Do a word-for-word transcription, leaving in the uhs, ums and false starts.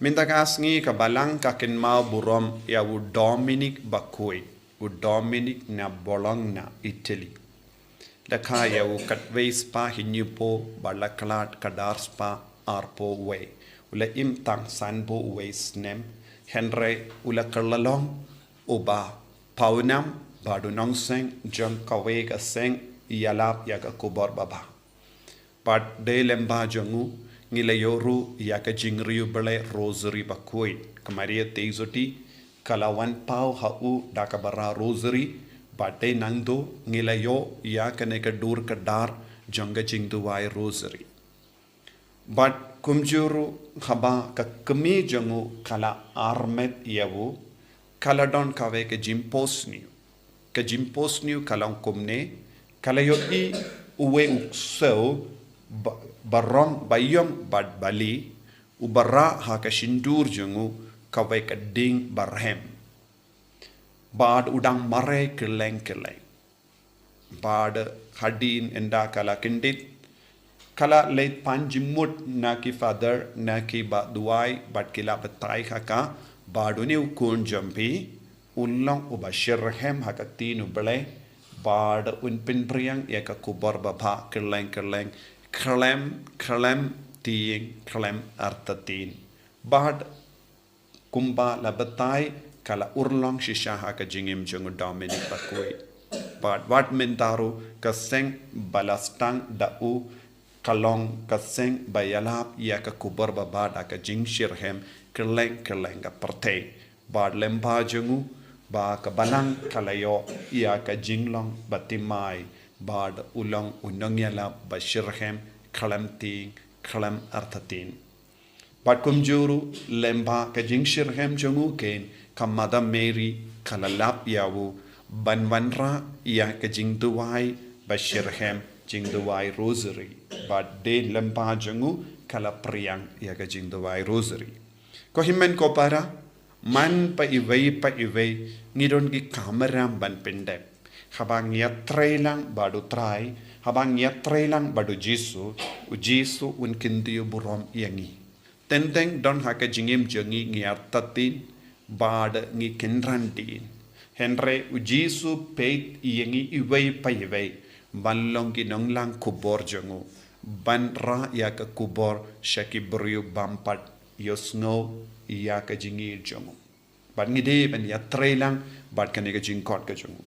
Mynta ka sngi ka Balang ka kynmaw burom ïa u Dominic bakhuid, u Dominic na Bologna, Italy. La kha ïa u katwei spah hynñiewphew bad la khlad ka dar spah arphew wei. U la im tang sanphew wei snem, hynrei u la kylla long uba pawnam bad u nongseng jong kawei ka seng ïalap ïa ka khubor babha. Bad dei lem bha jong u, ngi la ïoh ruh ïa ka jingriewblei Rosary bakhuid. Ka Maria Theisotti ka la wan paw ha u da kaba rah Rosary, bad dei nangta ngi la ïoh ïa kane ka dur ka dar jong ka jingduwai Rosary. Bad kumjuh ruh haba ka kmie jong u ka la armet ïa u, ka la don kawei ka jingphohsniew. Ka jingphohsniew ka long kumne, ka la ïohi uwei u ksew ba, ba rong baïong bad bali, uba rah ha ka shyntur jong u kawei ka dieng barhem. Bad u dang mareh kylleng kylleng. Bad hadien ynda ka la kyndit, ka la leit pan jingmut na ki father, na kiba duwai, bad ki la batai ha ka, bad une u khun jong phi u long uba shitrhem ha ka ktien U Blei, bad un pynphriang ïa ka khubor babha kylleng kylleng, khlem, khlem tieng, khlem artatien. Bad kumba la batai, ka la urlong shisha ha ka jingim jong u Dominic bakhuid. Bad wat mynta ruh ka seng ba la sdang da u ka long ka seng ba ïalap ïa ka khubor babha da ka jingshitrhem kylleng kylleng ka pyrthei. Bad lem bha jong u ba ka Balang ka la ïoh ïa ka jinglong bathymmai, bad u long u nongïalap ba shitrhem, khlem tieng, khlem artatien. Bad kumjuh ruh lem bha ka jingshitrhem jong u, kein ka Mother Mary ka la lap ïa u ban wanrah ïa ka jingduwai bashitrhem, jingduwai Rosary. Bad dei lem bha jong u ka la phriang ïa ka jingduwai Rosary. Ko hynmen ko para, man pa iwei pa iwei ngi don ki kamram ban pyndep. Haba ngi ïatrei lang bad U Trai, haba ngi ïatrei lang bad U Jisu, U Jisu un kyntiew burom ïa ngi. Teng teng don ha ka jingim jong ngi ngi artatien bad ngi kynran dien. Hynrei U Jisu peit ïa ngi iwei pa iwei ban long ki nonglang khubor jong u, ban rah ïa ka khubor sha ki briew bym pat ïohsngew ïa ka jingïeit jong u. Bad ngi dei ban ïatrei lang bad kane ka jingkhot ka jong u.